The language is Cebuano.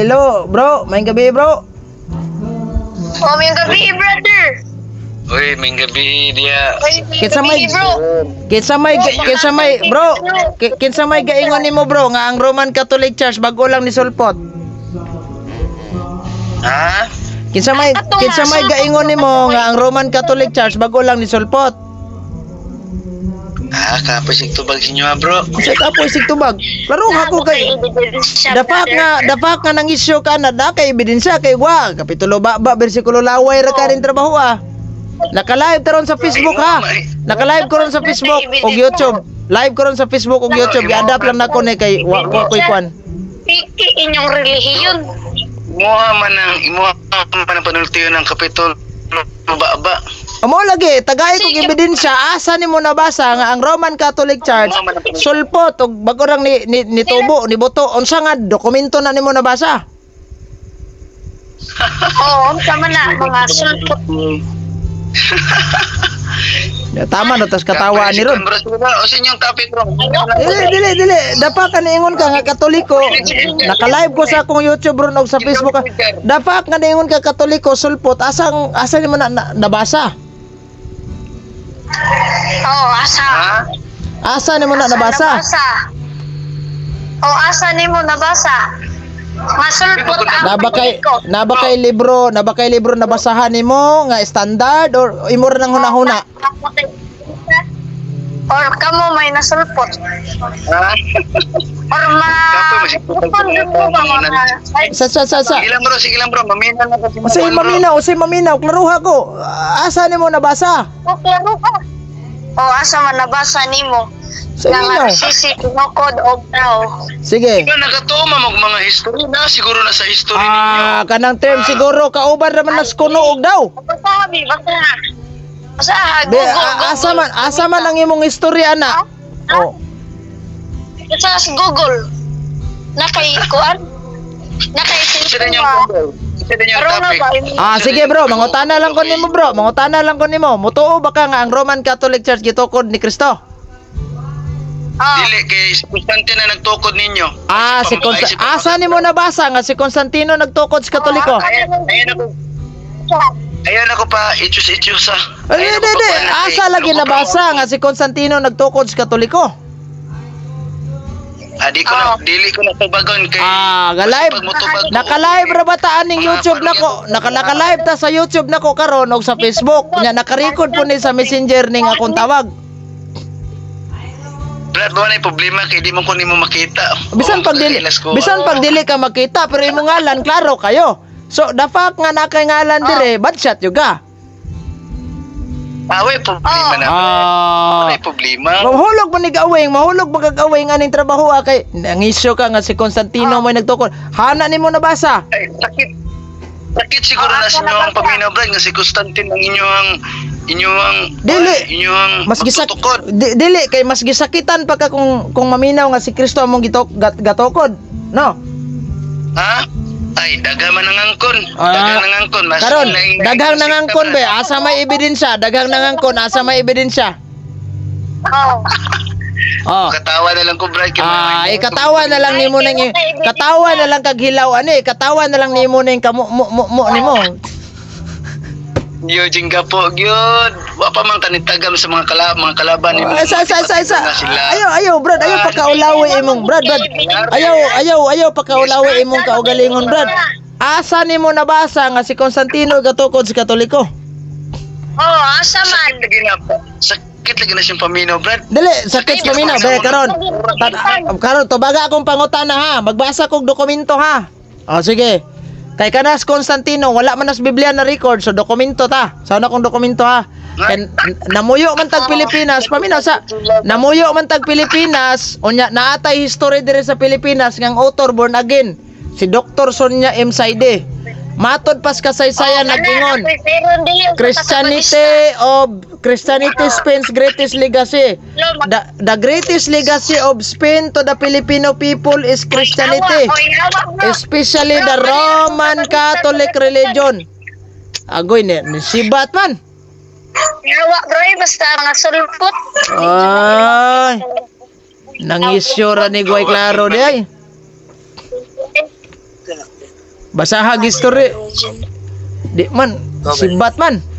Hello, bro. Maayong gabi, bro. Oh, maayong gabi, brother. Uy, maayong gabi diya. Uy, maayong Kinsa gabi, bro. Kinsa may bro, kinsa may gaingon nimo, bro, nga ang Roman Catholic Church bago lang ni sulpot? Ha? Kinsa may gaingon nimo nga ang Roman Catholic Church bago lang ni sulpot? Ah, kapoy sig tubag sa inyo ha, bro. Unsay kapoy sig tubag? Klaro ako kay the fact nga nang isyu ka na da kay ebidensya kay wa kapitulo ba ba bersikulo laway ra ka rin trabaho ah. Naka-live ta ron sa Facebook ha. Naka-live ko ron sa Facebook og YouTube. Live ko ron sa Facebook og YouTube. Gi-adapt lang nako ni kay wa wa koy kwan. Piki inyong relihiyon. Imuha man ang panultiyo ng kapitulo ba ba. Amo lagi, tagay kog ebidensya, asa nimo nabasa nga ang Roman Catholic Church sulpot og bago lang ni tubo, ni buto, unsa nga dokumento na nimo nabasa? Oo, sama na mga sulpot. Ya, tama na tas katawa ni ron. Bro, sige ba? O sa inyong topic, bro. Dili, dili, dili. Dapat ka niingon ka nga Katoliko. Naka-live ko sa akong YouTube ron og sa Facebook. Dapat nga niingon ka Katoliko sulpot, asang asa nimo na nabasa? Oo, asa. Ha? Asa nimo na nabasa? Nabasa. Oo, asa nimo nabasa? Masulpot ang Katoliko. Naba kay libro nabasahan nimo nga standard or imo ra nang hunahuna? Or kamo may nasulpot. Ha? Or ma... Kapoy, masipag- Sa. Sige lang, bro, sige lang, bro. Mamina lang kasi. Usay maminaw, usay maminaw, klaruha ko. Asa nimo nabasa? O, klaro ka. O, asa man nabasa nimo? Sa Nga minaw. sisi tinukod og tao. Sige. Diba nakatuo man og mga history na siguro na sa history ninyo. Ah, kanang term siguro kauban raman nas kuno og daw. Basta, bi, basta. Basta, Be, Google, Google. asa man ang imong istorya na? Oh. Basta sa Google. Nakay, kuan? Nakay Isa din yung isa din yung Karon na topic. ba? Ah, sige bro, mangutana lang ko nimo, bro. Mangutana lang ko nimo. Mutuo ba ka nga ang Roman Catholic Church gitukod ni Kristo? Ah, Dili kay si Constantine na nagtukod ninyo. Ah, si Asa nimo nabasa nga si Constantino nagtukod sa Katoliko? Ayan ako. Ayan ako pa ichus-ichus ah. Ay, Ayan di, ako pa di. kuwan na Asa kay- lagi nabasa nga si Constantino nagtukod sa Katoliko? Ah, di ko na dili ko na tubagon kay Ah, ga live. pag motubag ko. Naka-live ra ba ta aning Mga YouTube nako? Naka-live ta sa YouTube nako karon og sa Facebook. Nya naka-record po ni sa Messenger ning akong tawag. Brad, wala problema kay di mo ko nimo makita. Bisan Oo, pag dili kakailas ko. bisan pag dili ka makita pero imong ngalan klaro kayo. So the fact nga na kay ngalan dire, bad shot yun ka. Ah, way problema na. Ah. Wala problema. Mahulog mo ni gawing, mahulog mo gagawing aning trabaho ah, kay nangisyo ka nga si Constantino mo nagtukod. Hana nimo nabasa. Ay, sakit. Sakit siguro Ah, na sa ako inyong nabasa. paminaw, Brad, nga si Constantine ang inyong inyong Dili. inyong Mas gisak magtutukod. dili kay mas gisakitan pa ka kung maminaw nga si Kristo among gatukod. No. Ha? Ay, daghan man ang angkon. Ah. Daghang nangangkon. Mas Karon, daghang sekta, nangangkon Brad. be, asa may ebidensya, daghang nangangkon, asa may ebidensya. Oh. Oh. Katawa na lang ko, Brad. Kay Ah, ikatawa na lang nimo nang katawa na lang kag hilaw ani, katawa na lang nimo ning kamo mo mo, mo nimo. Yo, jingga po, gyud. Wa pa man kanitagam sa mga kalaban nimo. Ay, sa sa sa sa. Na sila. Ayaw, ayaw, Brad, ayaw pakaulawi imong Brad, Brad. Ayaw, ayaw, ayaw pakaulawi imong kaugalingon, Brad. Asa nimo nabasa nga si Constantino gatukod sa Katoliko? Oh, asa man. Sakit lagi na. Sakit lagi na siyang paminaw, Brad. Dili, sakit sa paminaw, be karon. Karon tubaga akong pangutana ha. Magbasa kog dokumento ha. O sige. Kay kanas Constantino, wala man nas Biblia na record, so dokumento ta. Sa una kong dokumento ha. Kay namuyo man tag Pilipinas, paminaw sa namuyo man tag Pilipinas, unya naatay history dire sa Pilipinas ngang author born again, si Dr. Sonia M. Saide. Matod pas kasaysayan nag-ingon. Christianity of Christianity Spain's greatest legacy. The greatest legacy of Spain to the Filipino people is Christianity, especially the Roman Catholic religion. Agoy ni si Batman. Yawa bro, eh, basta mga sulpot. Ay. Nangisyo ra ni Guay Claro di ay. Basahag history. Di man si Batman.